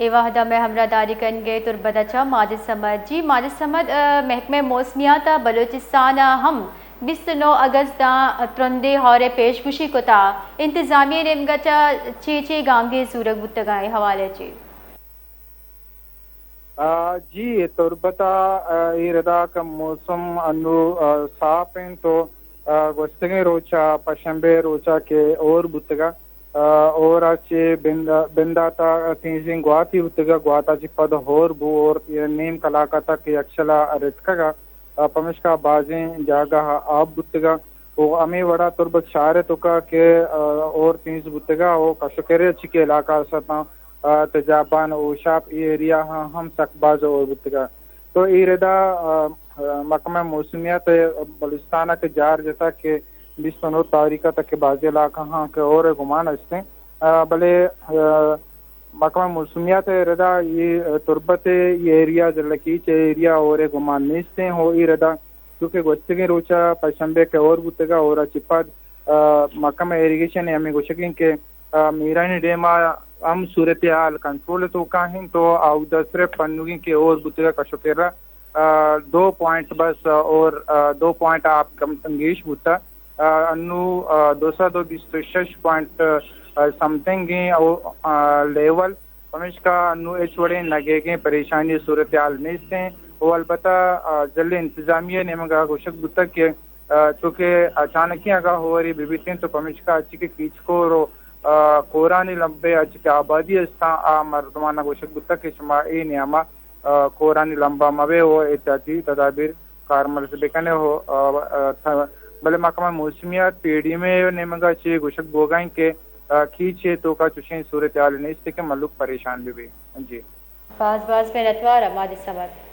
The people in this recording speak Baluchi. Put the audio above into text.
اے وہدا مئے ہمراہ داری کنگے تربت ء چہ ماجد صمد۔ جی ماجد صمد، ء، محکمہ موسمیات ء بلوچستان ء ہم بیست و نو اگست ء ترندیں ہور ء پیش گوشی کتا۔ انتظامیہ نیمگا چہ چے چے گامگیج زورگ بوتگاں اے حوالہ ء چے؟ آ، جی، تربت ء، آ، اے ردا کہ موسم انو، آ، ساپ انت تو، آ، گوستگیں روچا، پشنبے روچا کہ ہور بوتگا، آ، ہور ء چہ بند-، بندات ء تیزیں گواتے بوتگا، گوات ء چہ پد ہور بو، ہور نیم کلاک ء تک یکشلا رتکگا، آ، پمشکا بازیں جاگہ ء آپ بوتگا۔ و ہمے وڑا تربت شہر ء توکا کہ، آ، ہور تیز بوتگا و کشوکرے چی کہ علاقہ ستاں، آ، تجابان و شاپ ای ایریا ہاں ہم سک باز ہور بوتگا۔ تو ای ردا، آ، آ، محکمہ موسمیات بلوچستان ء کہ جار جتا کہ بیست و نو تاریخ ء تک کہ بازی علاقہ ہاں کہ ہور ء گمان استیں۔ آ، بلے، آ، محکمہ موسمیات ء ردا یہ تربت ء یہ ایریا، ضلع کیچ ء ایریا ہور ء گمان نیستیں ہو ای ردا، چونکہ گوستگیں روچا پشنبے کہ ہور بوتگا، ہورا چہ پد، آ، محکمہ ایریگیشن ء ہمیں گوشگیں کہ، آ، میرانی ڈیم ء ہم صورتحال کنٹرول ء توکا انت تو آودا صرف پنوگیں کہ ہور بوتگا کشوکرا، آ، دو پوائنٹ بس، آ، اور، آ، دو پوائنٹ آپ کم تنگیش بوتا۔ آ، انو، آ، دو سد و بیست و شش پوائنٹ، آ، سم تھنگ ایں او، آ، لیول۔ پمیشکا انو ہچ وڑیں نگیگیں پریشانی صورتحال نیستیں۔ او البتہ، آ، ضلع انتظامیہ نیمگا گوشگ بوتگ کہ، آ، چونکہ اچانکی اگاں ہوری بہ بیتیں تو پمیشکا اچی کہ کیچکور و، آ، کورانی لمبے اچی کہ آبادی استاں آ مردمانا گوشگ بوتگ کہ شما اے نیاما، آ، کورانی لمبا مبے و احتیاطی تدابیر کارمرز بکنے ہو، آ، آ، تھا-، بلے محکمہ موسمیات پی ڈی ایم ء نیمگا چے گوشگ بوگا انت کہ، آ، کیچ ء توکا چوشیں صورتحال نیست کہ ملوک پریشان بہ بی۔ جی۔ باز باز منتوار ماجد صمد۔